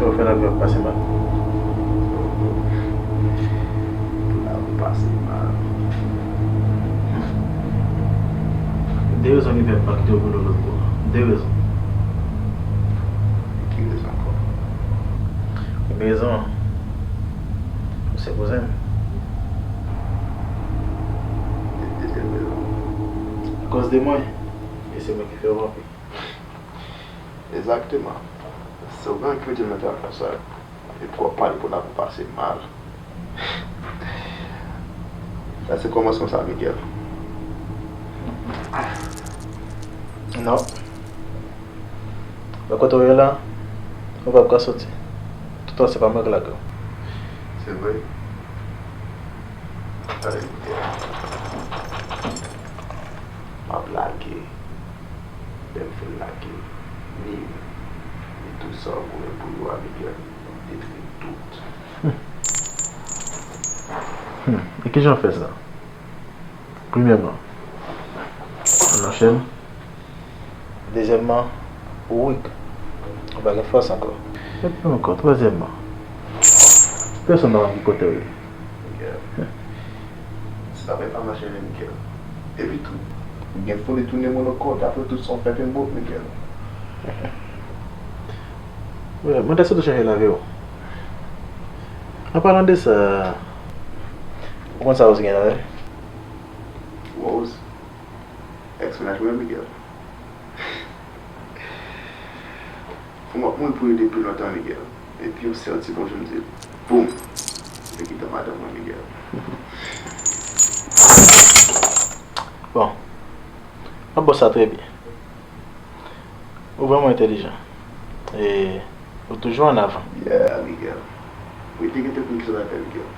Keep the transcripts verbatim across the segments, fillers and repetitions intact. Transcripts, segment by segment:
Sa w fè lavi w ap pase mal. Lavi pase mal. De rezon ki fè m pa kite w boule w lòt bò. De rezon. Ki rezon ankò? Premye rezon an, ou se kouzen m. Dezyèm rezon. Akòz de mwen, e se mwen ki fè w vanpi. Egzakteman. Se ou menm ki mete m nan tèl afè sa. Epi w ap pale pou lavi pase mal. Sa se kòmansman sa, Miguel. Non. Bò kote w ye la, ou p ap ka soti. Toutan se pa mwen k lage w. Se vre. Tande, Miguel. M ap lage. Lè m fin lage, ni ou, ni tout sa w goumen pou yo a, Miguel, m detwi tout. Hmm. E kijan w fè sa? Premyèman, ou nan chèn. Dezyèmman, ou weak. Ou pa gen fòs ankò. Epi ankò, twazyèmman, pèsonn pa konn ki kote w ye. Miguel. Sa fè pa mache vre, Miguel. Epi tou, ou gen foli tounen mwen lòt kote apre tout sa w fè Pembroke, Miguel. Wi, mwen ta sitou chèche lavi w. An palan de sa, ou konn sa Rose gen nan men l? Rose? Èks mennaj mwen, Miguel. Fò m ap mouri pou li depi lontan, Miguel. Epi yon sèl ti bonjou m di l, boum! Li kite madanm mwen, Miguel. Bon, m ap ba w sa trè byen. Ou vrèman entèlijan. E ou toujou an avan. Yeah, Miguel. Ou te gentan konn kisa w ap fè, Miguel.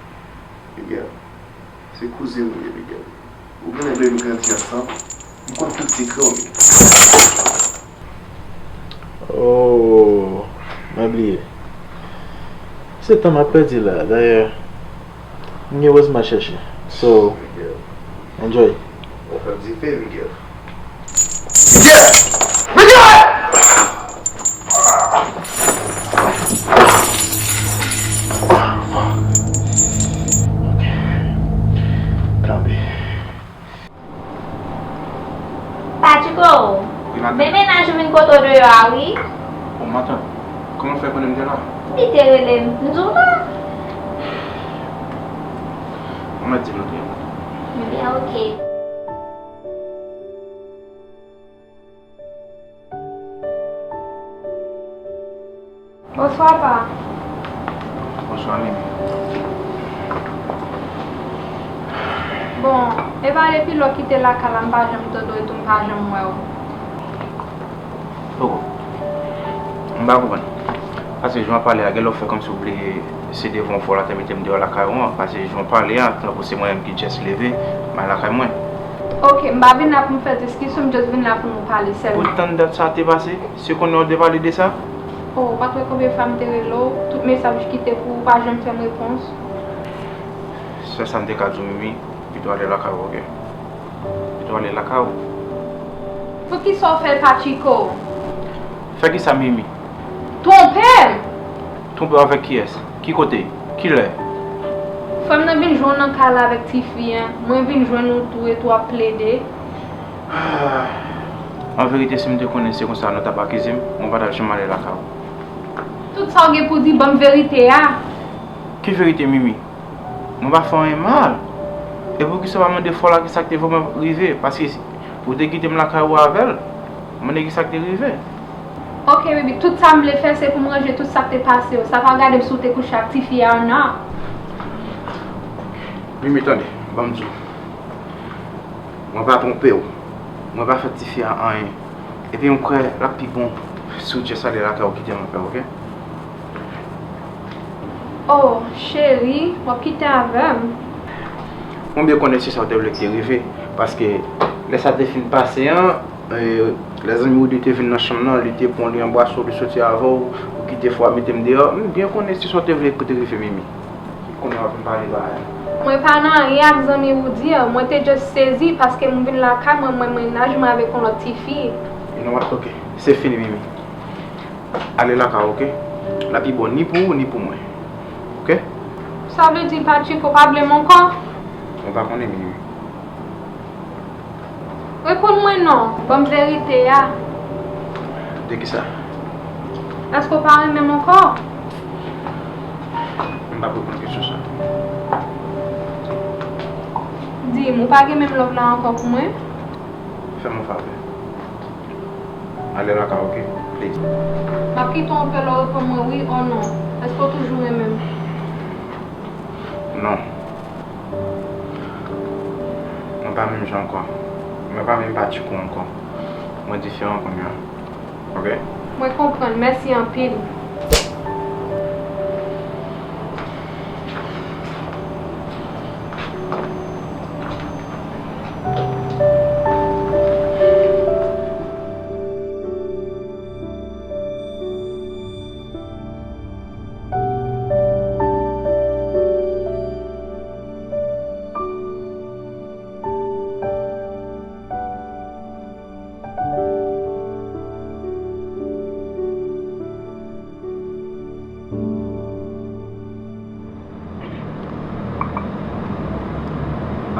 Miguel, se kouzen m ou ye, Miguel. Ou konnen lè nou grandi ansanm, m konn tout sekrè w, Miguel. Oh, mwen bliye. Se tan m ap pèdi la. Dayè, m gen Rose m a chèche. So, enjoy. Ou fè m dife, Miguel. Miguel! Miguel! Ok. Kanpe. Patiko, wi, matant, men mennaj ou vin kote w deyò a, wi. O, matant, kòman w fè konnen m te la? Li te rele m. M di w la. Mwen mèt di l antre. Ebyen, ok. Bonswa, pa. Bonswa, Mimi. Bon, e pa depi lè w kite lakay la, m pa janm tande w, etou m pa janm wè w. Poko. M pa konprann. Paske jan w ap pale a, gen lè w fè kòmsi w bliye se devan w fè w la te mete m deyò lakay ou an. Paske jan w pale a, tankou se mwen menm ki just leve, m al lakay mwen. Ok, m pa vin la pou m fè diskisyon, m just vin la pou nou pale sèlman. Pou tann dat sa te pase? Se kounye a w te pale de sa? Oh, ou pa t wè konbyen fwa m te rele w, tout mesaj ou kite pou ou, ou pa janm fè m repons. Sèl sa m te ka di w, Mimi, pito w ale lakay ou, ok? Pito w ale lakay ou. Poukisa w fè l, Patiko? Fè kisa, Mimi? Twonpe m! Twonpe w avèk kiyès? Ki kote? Kilè? Frè m nan vin jwenn w nan kay la avèk tifi a, mwen vin jwenn ou tou etou w ap plede. An verite, si m te konnen se konsa nou t ap akize m, mwen pa t ap janm ale lakay ou. Tout sa w gen pou di, ban m verite a. Ki verite, Mimi? Mwen pa fè w anyen mal. E poukisa w pa mande frè w la kisa k te vrèman rive? Paske ou te kite m lakay ou avè l. Mande kisa k te rive. Ok, baby, tout sa m vle fè se pou m ranje tout sa k te pase yo. Sa pa gade m si w te kouche ak tifi a an a. Mimi, tande, ban m di w. Mwen pa twonpe w. Mwen pa fè tifi a anyen. Epi m kwè l ap pi bon si w just ale lakay ou kite m anpè, ok? Oh, cheri, w ap kite avè m? Mwen byen konnen se sa w te vle k te rive, paske lè sa te fin pase an, e, lè zanmi w de te vin nan chanm nan, li te pran w, li anbrase w, li soti avè w, ou kite frè w mete m deyò. M byen konnen se sa w te vle k te rive, Mimi. Kounye a w ap vin pale bagay. Mwen pa nan anyen ak zanmi Woody an, mwen te just sezi paske m vin lakay mwen, mwen mennaj mwen avèk yon lòt tifi. You know what? Ok, se fini, Mimi. Ale lakay ou, ok? L ap pi bon ni pou ou, ni pou mwen. Oke? Sa vle di Patrick ou pa vle m ankò? Mwen pa konnen, Mimi. Reponn mwen non, ban m verite a. De ki sa? Èske w pa renmen m ankò? M p ap reponn kesyon sa. Di m, ou pa gen menm love la ankò pou mwen? Fè m yon favè. Ale lakay, oke? Please. M ap kite w anpè lè w reponn mwen wi or non. Èske w toujou renmen m? Non. Mwen pa menm jan ankò. Mwen pa menm pa tchoukou ankò. Mwen diferan kounye a. Oke? Mwen konprann. Mèsi anpil.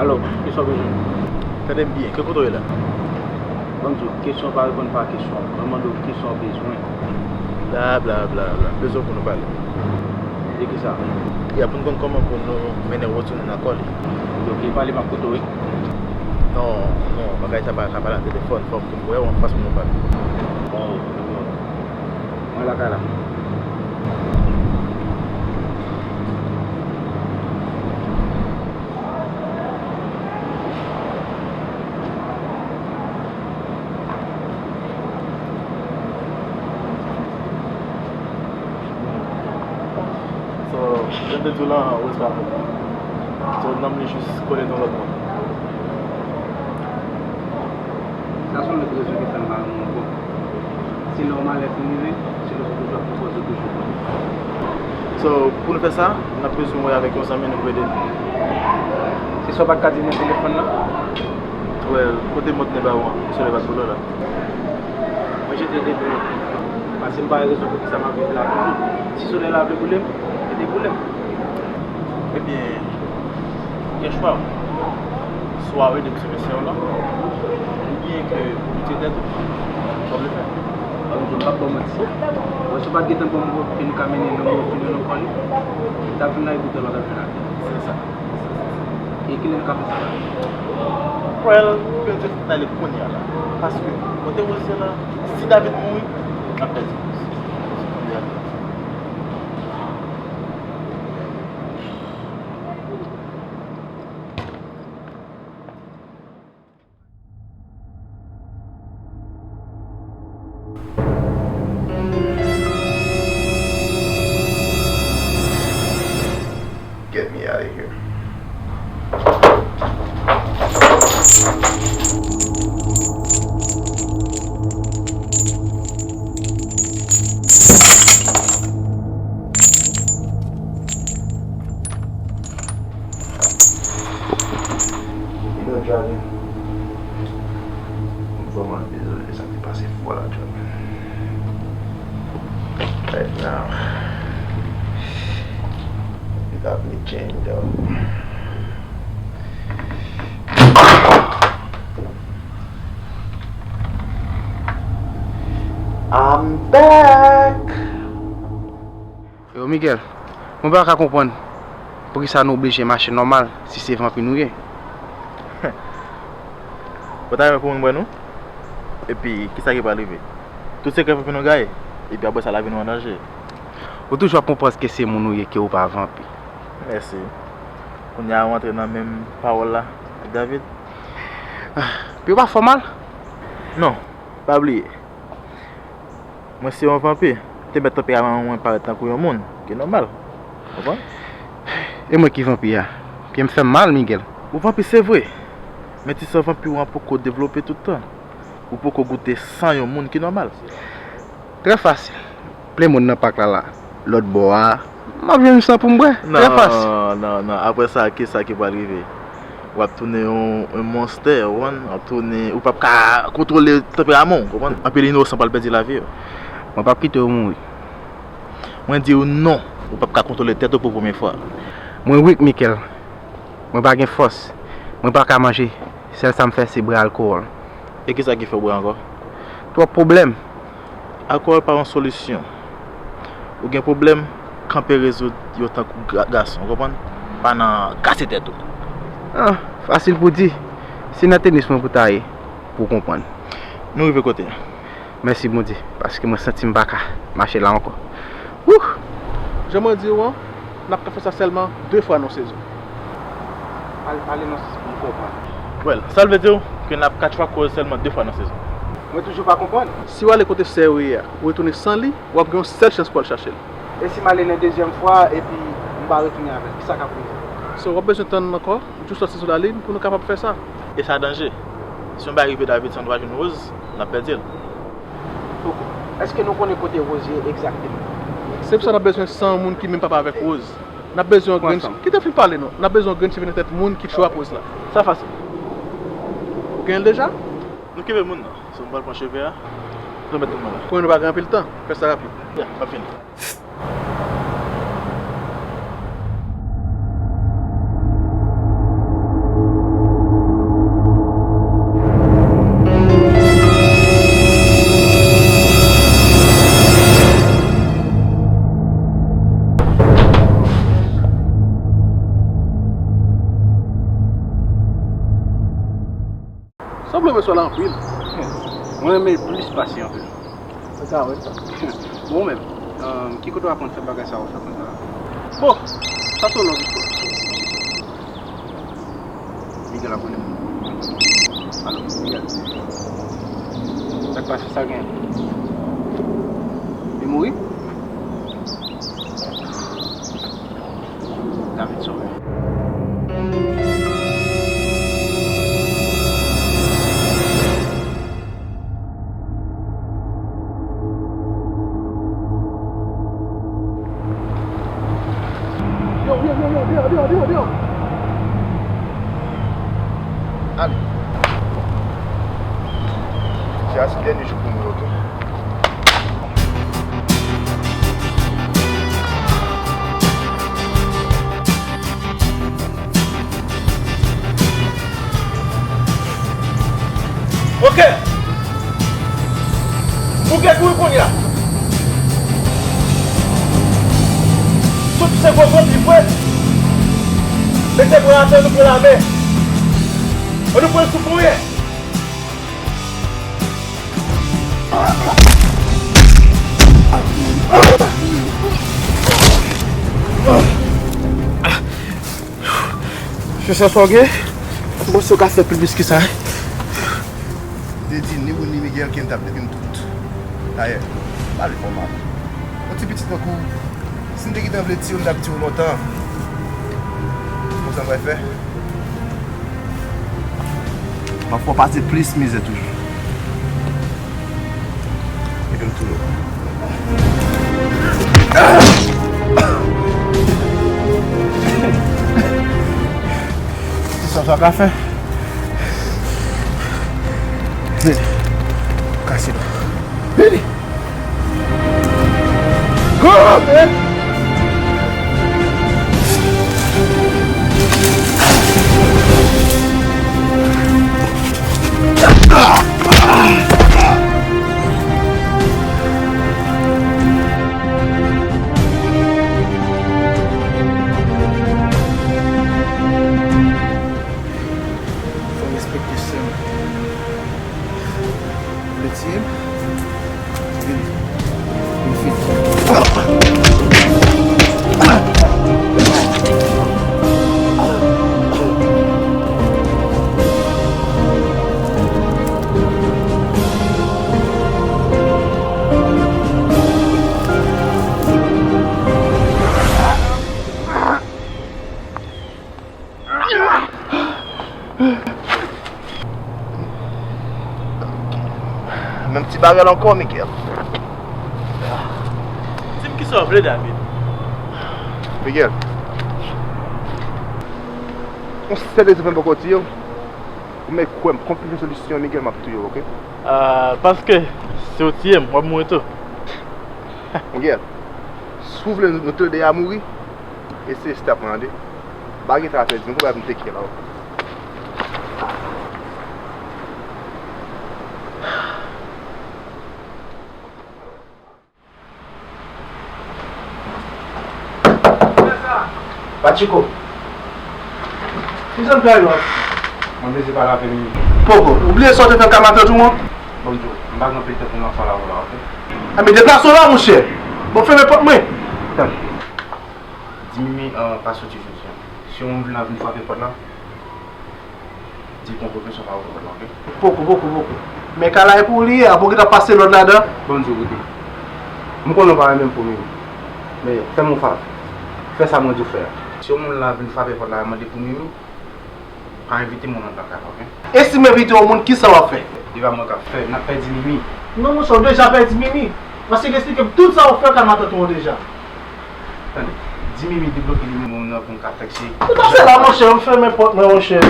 Alo, kisa w bezwen? Tande m byen, ki kote w ye la? Ban m di w, kesyon pa reponn pa kesyon. Mwen mande w kisa w bezwen. Bla, bla, bla, bla. Bezwen pou nou pale. De kisa? Ya, pou n konn kòman pou nou mennen w retounen nan kò li. Donk, li pale m ap koute w, wi. Non, non, bagay sa pa ka pale nan telefòn. Fòk pou m wè w anfas pou nou pale. Oh, oh. Mwen lakay la. So, jan m te di w lan, ou respekte. So, nanm li jis kole nan lòt moun. Sa se yon lòt rezon ki fè m pa renmen w ankò. Se lè yon malè fin rive, se lè sa w toujou ap pran pòz ou toujou. So, pou nou fè sa, n ap bezwen wè avèk yon zanmi nou pou ede nou. Se sa w pa t ka di m nan telefòn nan? Well, kote mòd nèg ba ou an? Solèy pa t boule w la. Mwen jete depi lontan. Paske m pa wè rezon poukisa m ap viv la toujou. Si solèy la vle boule m, li te boule m. Ebyen, gen chwa w. Swa w ede m sove sè w lan, oubyen ke ou pitye tèt ou. Sa w vle fè? Ban m di w, m p ap ba w manti. Bon, si w pa t gentan ban m wòf ke nou ka mennen nan wòf nou nan kò li, li t ap vin la epi w t ap vin atè. Se sa. E kilè nou ka fè sa la? Well, m bezwen fout n ale kounye a la. Paske, kote Rosie la, si David mouri, n ap pèdi Rosie. Se kounye a. Get me out of here. Yo, Charlie. M vrèman dezole, sa ki pase fò la, Charlie. Right now, you got me chained up. I'm back. Yo, Miguel, mwen pa ka konprann poukisa nou oblije mache nòmal si se vanpi nou ye. Ou ta renmen pou moun wè nou? Epi, kisa ki pral rive? Tout sekrè vanpi nou gaye, epi apre sa, lavi nou an danje. Ou toujou ap pran pòz ke se moun ou ye, ke ou pa vanpi. Mèsi. Kounye a, ou antre nan menm pawòl la ak David. Pye w pa fè w mal? Non, pa bliye. Mwen se yon vanpi, te mèt tanperaman mwen parèt tankou yon moun, ki nòmal. Konprann? E mwen ki vanpi a? Pye m fè m mal, Miguel. Ou vanpi, se vre. Men ti san vanpi ou an poko devlope tout tan. Ou poko goute san yon moun ki nòmal. Trè fasil. Plen moun nan pak la la. Lòt bò a, m ap jwenn san pou m bwè. Trè fasil. Non, non, non. Apre sa, kisa ki pral rive? W ap tounen yon, yon monstè, ou konprann? W ap tounen, ou p ap ka kontwole tanperaman w, konprann? Anpil inosan pral pèdi lavi yo. Mwen p ap kite yo mouri. Mwen di w non, ou p ap ka kontwole tèt ou pou premye fwa. Mwen wik, Mikel. Mwen pa gen fòs. Mwen pa ka manje. Sèl sa m fè, se bwè alkòl. E kisa ki fè w bwè ankò? Twòp pwoblèm. Alkòl pa yon solisyon. Ou gen pwoblèm, kanpe rezoud yo tankou ga- gason, ou konprann? Pa nan kase tèt ou. Ah, fasil pou di. Se nan tenis mwen pou ta ye, pou w konprann. Nou rive kote a. Mèsi Bondye, paske mwen santi m pa ka mache la ankò. Wouh! Jan mwen di w an, n ap ka fè sa sèlman de fwa nan sezon. Al pale nan sans pou m konprann. Well, sa l vle di w ke n ap ka tchwa koz sèlman de fwa nan sezon. Mwen toujou pa konprann. Si w ale kote sè w ye a, ou retounen san li, w ap gen yon sèl chans pou w al chache l. E si m ale nan dezyèm fwa epi m pa retounen avè l, kisa k ap rive? So, w ap bezwen tann ankò, ou toujou sòti sou lalin pou nou kapab fè sa. E sa danje. Si yon bagay rive David san nou pa jwenn Rose, n ap pèdi l. Ok. Èske nou konnen kote Rose ye egzakteman? Se pou sa n ap bezwen san moun ki menm papa avèk Rose. N ap bezwen yon grenn... Kite m fin pale non. N ap bezwen yon grenn cheve nan tèt moun ki cho ak Rose la. Sa fasil. Ou genyen l deja? Nou kenbe moun nan. So, m pral pran cheve a. Remèt tout mwen la. Konnen nou pa gen anpil tan. Fè sa rapid. Ya, m ap vini. Sanble w renmen swa la anpil. Mwen renmen l plis pase anpil. Ou ka wè sa. Bon, ou menm, um, ki kote w aprann fè bagay sa yo fè konsa? Bon, sa se yon long istwa. Miguel ap rele m. Alo, Miguel. Sa k pase, sa gen? Li mouri? David sove. Yo, yo, yo, yo, deyò, deyò, deyò, deyò. Ale. Se a se dènye jou pou mwen, oke? Oke. Ou gen kouri kounye a. Sou pye gwo gwo pi vre. Mete bra atè, nou pran lame. An nou pran sou pou ye. Se sa w gen? Bon, si w ka fè pi plis ke sa. Te di ni ou ni Miguel ke m t ap detwi n tout. Dayè, pale fò, man. Yon ti pitit tankou w, si m te gentan vle tiye w, m t ap tiye w lontan. Konn sa m pral fè? M ap fè w pase plis mizè toujou. Epi m touye w. Se sa w ka fè? Vini. Kase nou. Vini. Go, man! Fò respekte sè m. Vle tiye m? Vini. Vin fini. Menm ti bagay la ankò, Miguel. Di m kisa w vle, David. Miguel. Yon sèl rezon fè m poko tiye w. Ou mèt kwè m, konn pi fen solisyon, Miguel, m ap touye w, oke? Ah, paske si w tiye m, w ap mouri tou. Miguel. Si w vle nou, nou tou de a mouri, e se staff mwen an de. M pa gen tan a pèdi, m konprann m teke la. Patchiko. Ki sa m fè la? Mwen bezwen pale avè Mimi. Poko, ou bliye sa w te fè nan ka matant ou an? Bon, Djo, m pa gen anpil tan pou m ap pale avè w la, oke? Enben, deplase w la, monchè. Bon, fèmen pòt mwen. Tande. Di Mimi, euh, pa soti jodi a. Si yon moun vle vin frape pòt la, di l pran prekosyon pa ouvri pòt la, oke? Poko, poko, poko. Men kay la e pou li ye, apre w gentan pase lòd ladan. Bon, Djo, koute. M konnen w pa renmen m pou Mimi. Men, fè m yon favè. Fè sa mwen di w fè a. Si yon moun la vin frape pòt la, mande pou Mimi, pa envite moun anndan kay la, oke? E si m envite yon moun, kisa w ap fè? E pa mwen k ap fè, n ap pèdi Mimi. Non, monchè, w deja pèdi Mimi. Paske l eksplike m tout sa w fè ka matant ou an deja. Tande, di Mimi debloke nimewo m nan pou m ka fèk cheri. Ou pase la, monchè, m fèmen pòt mwen, monchè.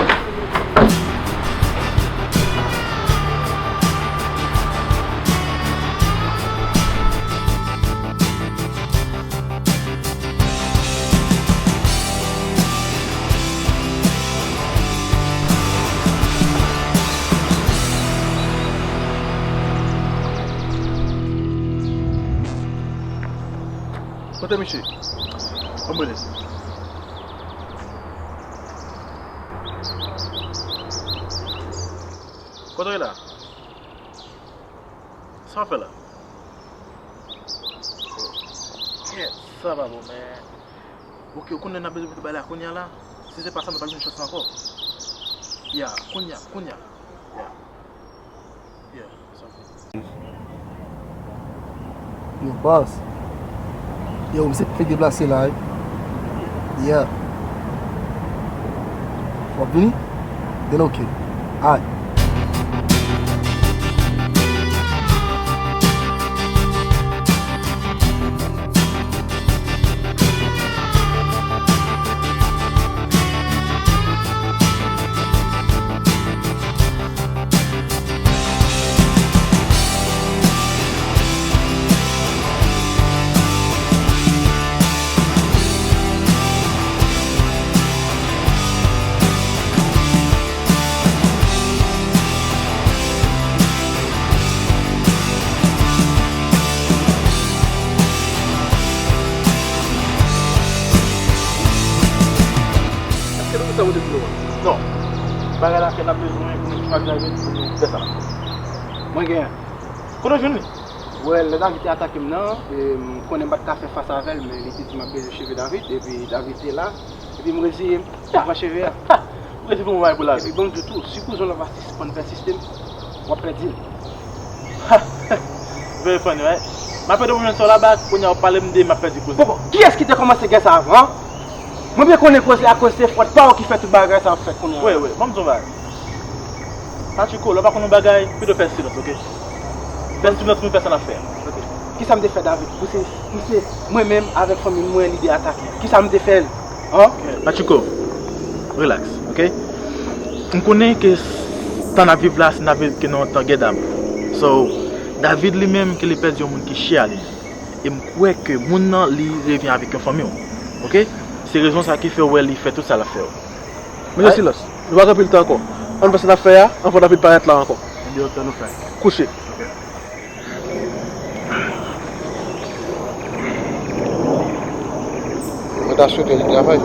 Kote misye? Ban m rele. Kote w ye la? Sa w ap fè la? Kèt, sa pa bon, men. Oke, ou konnen n ap bezwen pou bagay la kounye a la. Si se pa sa, nou pa jwenn chans la ankò. Ya, kounye a, kounye a. Ya. Ya, sa. Yo, baz. Yo, m se fèk deplase la, wi. Yeah. W ap vini? Den oke. Alright. Èske nou konn sa mwen te di nou an? Non. Bagay la ke n ap bezwen pou nou ki pa drive pou nou fè sa. Mwen genyen. Kote w jwenn li? Well, lè David te atake m nan, e, m konnen m pa t ka fè fas avè l, men li te di m ap bezwen cheve David, epi David te la, epi m reziye m, m pran cheve a. Ha! Ou rete pou mwen bay pou lavi. Epi bon, di tou, si kouzen w lan pa sispann pèsiste m, w ap pèdi l. Ha! Very funny, right? M ap ede w jwenn sa w la bak, kounye a w ap pale m de m ap pèdi kouzen. Bon, bon, kiyès ki te kòmanse gè sa avan, an? Mwen byen konnen koze a koz se fòt pa w ki fè tout bagay sa ap fèt kounye a. Wi, wi, ban m di w yon bagay. Patchiko, lè w pa konn yon bagay, pito fè silans, oke? Fè silans pou n fè sa n ap fè a. Oke. Kisa m te fè David? Pou se, pou se mwen menm avèk fanmi mwen li te atake. Kisa m te fè l? An? Patchiko, relax, oke? M konnen ke tan n ap viv la, se n ap viv ke nan yon tan gè dam. So, David li menm ke li pèdi yon moun ki chè a li menm. E m kwè ke moun nan li revyen avèk yon fanmi w. Oke? Se rezon sa ki fè w wè li fè tout sa l ap fè yo. Mesye silans, nou pa gen anpil tan ankò. Ann fè sa n ap fè a, anvan David parèt la ankò. Ebyen, otan nou fè. Kouche. Mwen ta swete li travay.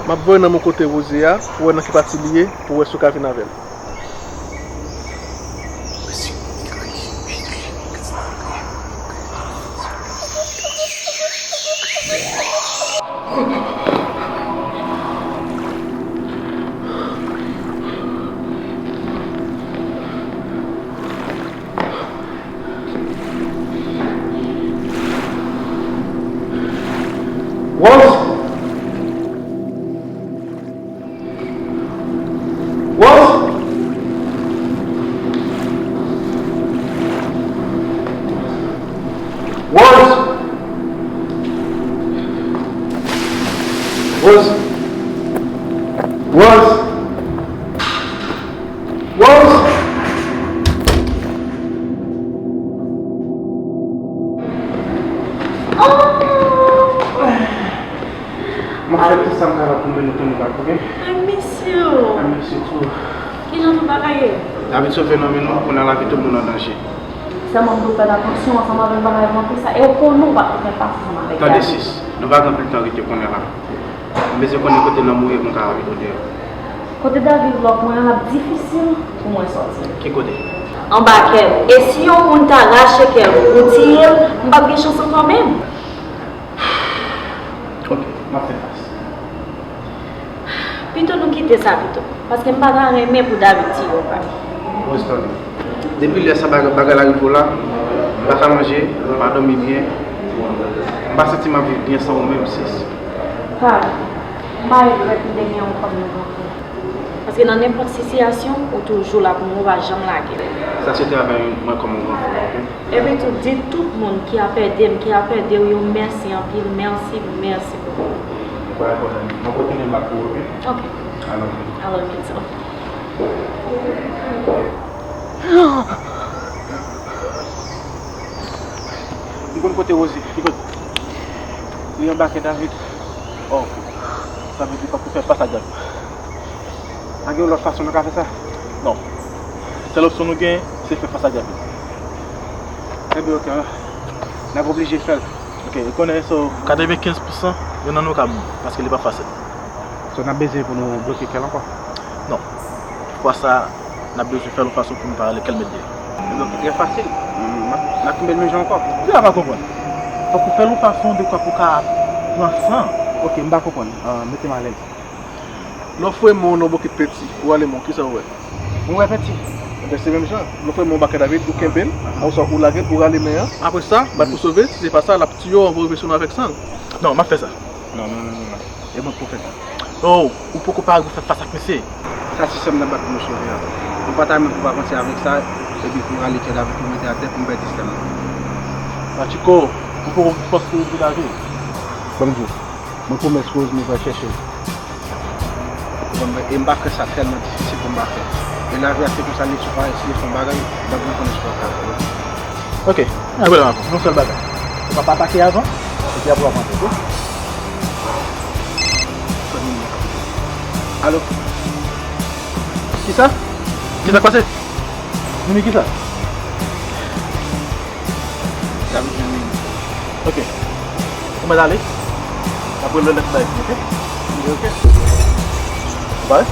M ap voye nan men kote Rosie a, pou wè nan ki pati li ye, pou wè si w ka vin avè l. Rose! Rose! Rose! Rose! Rose! Rose! M ap fè tout sa m kapab pou m vin retounen bak, oke? I miss you. I miss you too. Kijan tout bagay ye? David sove nan men nou, kounye a lavi tout moun an danje. Sèlman m dwe fè atansyon ansanm avèk bagay yo anpil sa, e w konnen w pa t pou fè pase ansanm avèk David. Tande sis, nou pa gen anpil tan rete kounye a la. M bezwen konnen kote Lanmou ye pou m ka rive kote yo. Kote David lòk mwen an, l ap difisil pou mwen sòti. Ki kote? Anba kè m. E si yon moun ta rache kè m pou tiye m, m p ap gen chans ankò menm. Ok, m ap fè fas. Pito nou kite sa pito, paske m pa ta renmen pou David tiye yon pami. Rose, tande. Depi lè sa bagay, bagay la rive w la, m pa ka manje, m pa dòmi byen, m pa santi m ap viv byen san ou menm, sis. Pa, m pa regrèt m te gen w kòm yon gran frè. Paske nan nenpòt sitiyasyon, ou toujou la pou mwen, ou pa janm lage m. Sa se travay mwen kòm yon gran frè, ok? Epi tou, di tout moun ki ap ede m, ki ap ede w yo, mèsi anpil, mèsi, mèsi bokou. Pa gen pwoblèm. Mwen kontinye m ap pou ou, ok? Ok. I love you. I love you too. Li konn kote Rosie, li konn. Li anba kè David. Oh, sa vle di fòk ou fè fas ak dyab. Pa gen yon lòt fason nou ka fè sa? Non. Sèl opsyon nou gen, se fè fas ak dyab. Enben, ok, n ap oblije fè l. Ok, ou konnen, so, katrevenkenz pousan, youn nan nou ka mouri, paske li pa fasil. So, n ap bezwen pou nou bloke kè l ankò? Non. Fwa sa, n ap bezwen fè l yon fason pou nou pa rele kè l met deyò. Ebyen, trè fasil. N ap, n ap kenbe l menm jan ankò. Sa m pa konprann. Fòk ou fè l yon fason dekwa pou w ka pran san. Ok, m pa konprann. Ah, mete m alèz. Lè w foure men w nan yon bokit penti, ou rale men w, kisa ou wè? Mwen wè penti. Ebyen, se menm jan. Lè w foure men w anba kè David, ou kenbe l, oswa ou lage l, ou rale men an. Apre sa, bat pou sove, si se pa sa, l ap tiye w anvan w rive sou nou avèk san l. Non, m ap fè sa. Non, non, non, non, non. E mwen k pou fè sa. Oh, ou poko pare pou fè fas ak misye. Sa se sèl m nan bat pou nou sove a. Nou pa ta renmen pou w avanse avèk sa, epi pou w rale kè David pou w mete atè pou m pèdi sèl mwen. Machiko, ou poko panse pou w lage. Ban m di w, mwen pwomèt Rose mwen pral chèche l. Bon, e m pa kwè sa tèlman difisil pou m pa fè. E lavi a se konsa, li sou parèy, si li fè yon bagay, m ap rekonèt pou w ka fè l. Ok, pa gen pwoblèm ankò. Yon sèl bagay. Ou pa, pa atake avan, epi apre w ap antre, ok? Alo? Kisa? Kisa k pase? Mimi, kisa? David jwenn Mimi. Ok. Ou mèt ale. Apre lè lè bay, ok? Ok. Bye.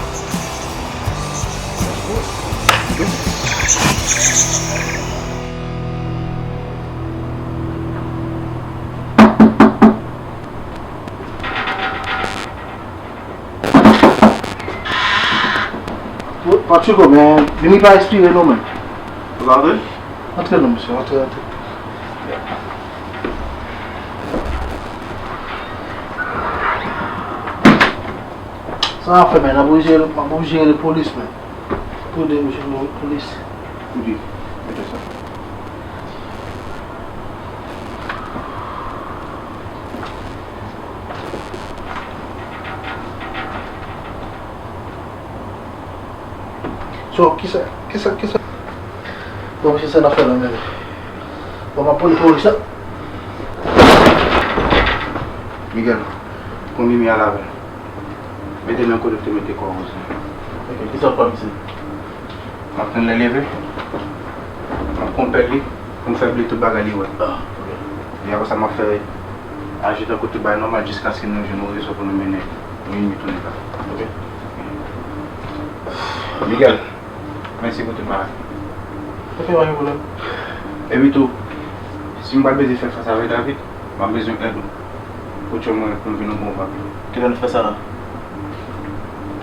Patiko, men, Mimi pa respire non, men. Ou ka antre? Antre non, mesye, antre, antre. Sa ap fè, men, n ap oblije, n ap oblije rele polis, men. Pou de, polis. Pou de, mete sa. So, kisa, kisa, kisa? Bon, mesye, sa n ap fè la menm? Bon, m ap pran polis la. Miguel, pran Mimi al avè l. Mete l nan kote w te mete kò Rose la. Ok, kisa w ap fè, mesye? M ap tann lè leve. M ap konpè li pou m fè bliye tout bagay li wè. Ah, ok. E apre sa, m ap fè aji tankou tout bagay nòmal jiskaske nou jwenn yon rezon pou nou mennen Mimi tounen la. Ok. Miguel, mèsi pou tout bagay. Ok, pa gen pwoblèm. Epi tou, si m pral bezwen fè fas avèk David, m ap bezwen èd ou. Pou tchè mwen, pou m vin yon bon vag. Kilè nou fè sa la?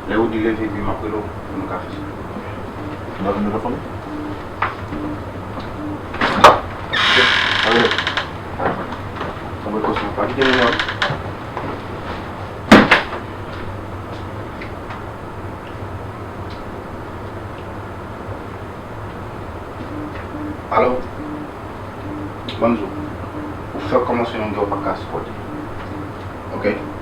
Lè Woody leve, epi m ap rele w, pou nou ka fè sa. Nou ap vin nan fanmi? Ok. Alò, pran prekosyon, pa kite nou, non. Alo? Ban m di w, ou fèk kòmanse yon gè ou pa ka sipòte. Ok?